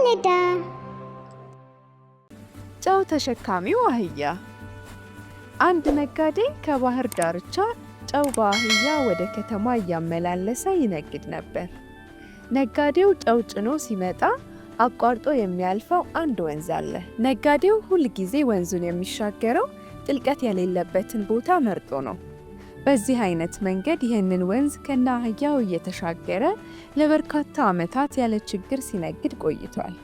ማለዳ። ጨው ተሸካሚው አህያ። አንድ ነጋዴ ከባህር ዳርቻ ጨው በአህያ ወደ ከተማ እያመላለሰ ይነግድ ነበር። ነጋዴው ጨው ጭኖ ሲመጣ አቋርጦ የሚያልፈው አንድ ወንዝ አለ። ነጋዴው ሁል ጊዜ ወንዙን የሚሻገረው ጥልቀት የሌለበትን ቦታ መርጦ ነው። በዚህ አይነት መንገድ ይህንን ወንዝ ከነ አህያው እየተሻገረ ለበርካታ ዓመታት ያለ ችግር ሲነግድ ቆይቷል።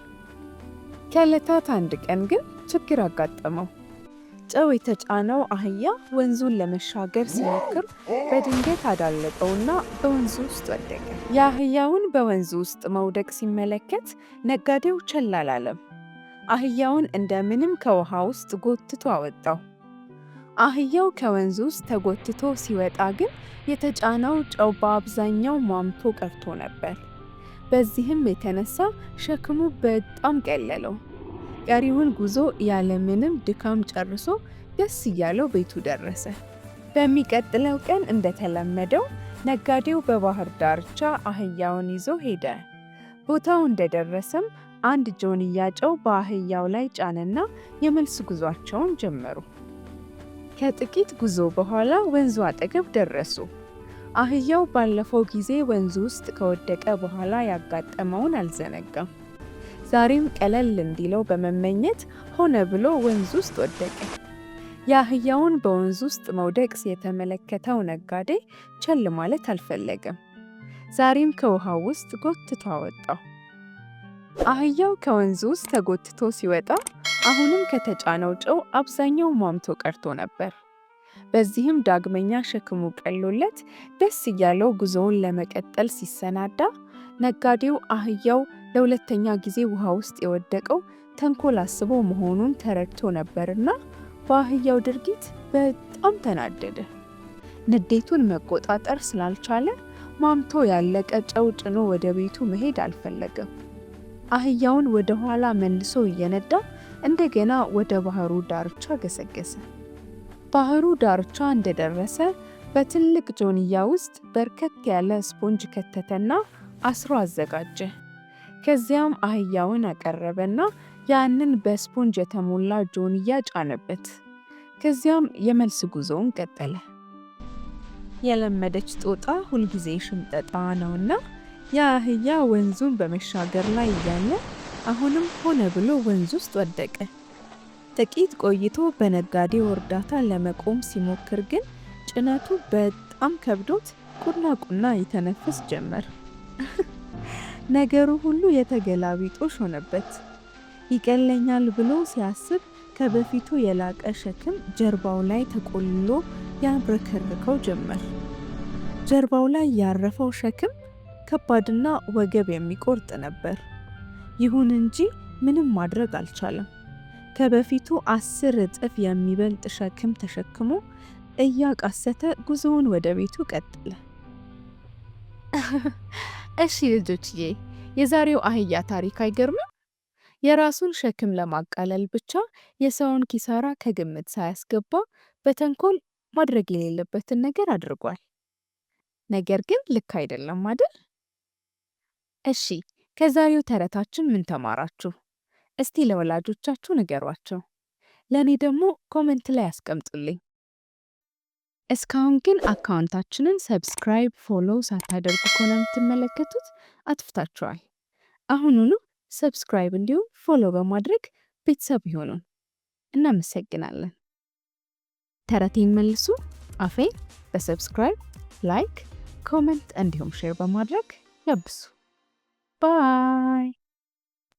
ከዕለታት አንድ ቀን ግን ችግር አጋጠመው። ጨው የተጫነው አህያ ወንዙን ለመሻገር ሲሞክር በድንገት አዳለጠውና በወንዙ ውስጥ ወደቀ። የአህያውን በወንዙ ውስጥ መውደቅ ሲመለከት ነጋዴው ቸል አላለም። አህያውን እንደምንም ከውሃ ውስጥ ጎትቶ አወጣው። አህያው ከወንዙ ውስጥ ተጎትቶ ሲወጣ ግን የተጫነው ጨው በአብዛኛው ሟምቶ ቀርቶ ነበር። በዚህም የተነሳ ሸክሙ በጣም ቀለለው። ቀሪውን ጉዞ ያለምንም ድካም ጨርሶ ደስ እያለው ቤቱ ደረሰ። በሚቀጥለው ቀን እንደተለመደው ነጋዴው በባህር ዳርቻ አህያውን ይዞ ሄደ። ቦታው እንደደረሰም አንድ ጆንያ ጨው በአህያው ላይ ጫነና የመልስ ጉዟቸውን ጀመሩ። ከጥቂት ጉዞ በኋላ ወንዙ አጠገብ ደረሱ። አህያው ባለፈው ጊዜ ወንዙ ውስጥ ከወደቀ በኋላ ያጋጠመውን አልዘነጋም። ዛሬም ቀለል እንዲለው በመመኘት ሆነ ብሎ ወንዝ ውስጥ ወደቀ። የአህያውን በወንዝ ውስጥ መውደቅ የተመለከተው ነጋዴ ቸል ማለት አልፈለገም። ዛሬም ከውሃው ውስጥ ጎትቶ አወጣው። አህያው ከወንዙ ውስጥ ተጎትቶ ሲወጣ አሁንም ከተጫነው ጨው አብዛኛው ሟምቶ ቀርቶ ነበር። በዚህም ዳግመኛ ሸክሙ ቀሎለት ደስ እያለው ጉዞውን ለመቀጠል ሲሰናዳ ነጋዴው አህያው ለሁለተኛ ጊዜ ውሃ ውስጥ የወደቀው ተንኮል አስቦ መሆኑን ተረድቶ ነበርና በአህያው ድርጊት በጣም ተናደደ። ንዴቱን መቆጣጠር ስላልቻለ ሟምቶ ያለቀ ጨው ጭኖ ወደ ቤቱ መሄድ አልፈለገም። አህያውን ወደ ኋላ መልሶ እየነዳ እንደገና ወደ ባህሩ ዳርቻ ገሰገሰ። ባህሩ ዳርቻ እንደደረሰ በትልቅ ጆንያ ውስጥ በርከት ያለ ስፖንጅ ከተተና አስሮ አዘጋጀ። ከዚያም አህያውን አቀረበና ያንን በስፖንጅ የተሞላ ጆንያ ጫነበት። ከዚያም የመልስ ጉዞውን ቀጠለ። የለመደች ጦጣ ሁልጊዜ ሽምጠጣ ነውና የአህያ ወንዙን በመሻገር ላይ እያለ አሁንም ሆነ ብሎ ወንዝ ውስጥ ወደቀ። ጥቂት ቆይቶ በነጋዴው እርዳታ ለመቆም ሲሞክር ግን ጭነቱ በጣም ከብዶት ቁና ቁና ይተነፍስ ጀመር። ነገሩ ሁሉ የተገላቢጦሽ ሆነበት። ይቀለኛል ብሎ ሲያስብ ከበፊቱ የላቀ ሸክም ጀርባው ላይ ተቆልሎ ያብረከርከው ጀመር። ጀርባው ላይ ያረፈው ሸክም ከባድና ወገብ የሚቆርጥ ነበር። ይሁን እንጂ ምንም ማድረግ አልቻለም። ከበፊቱ 10 እጥፍ የሚበልጥ ሸክም ተሸክሞ እያቃሰተ ጉዞውን ወደ ቤቱ ቀጠለ። እሺ ልጆችዬ፣ የዛሬው አህያ ታሪክ አይገርምም? የራሱን ሸክም ለማቃለል ብቻ የሰውን ኪሳራ ከግምት ሳያስገባ በተንኮል ማድረግ የሌለበትን ነገር አድርጓል። ነገር ግን ልክ አይደለም አይደል? እሺ፣ ከዛሬው ተረታችን ምን ተማራችሁ? እስቲ ለወላጆቻችሁ ንገሯቸው። ለእኔ ደግሞ comment ላይ አስቀምጡልኝ። እስካሁን ግን account ኣችንን subscribe፣ follow ሳታደርጉ ከሆነ የምትመለከቱት አጥፍታችኋል። አሁኑኑ subscribe እንዲሁም follow በማድረግ ቤተሰብ ይሆኑን። እናመሰግናለን። ተረቴን መልሱ አፌን በ subscribe፣ like፣ comment እንዲሁም share በማድረግ ያብሱ። Bye.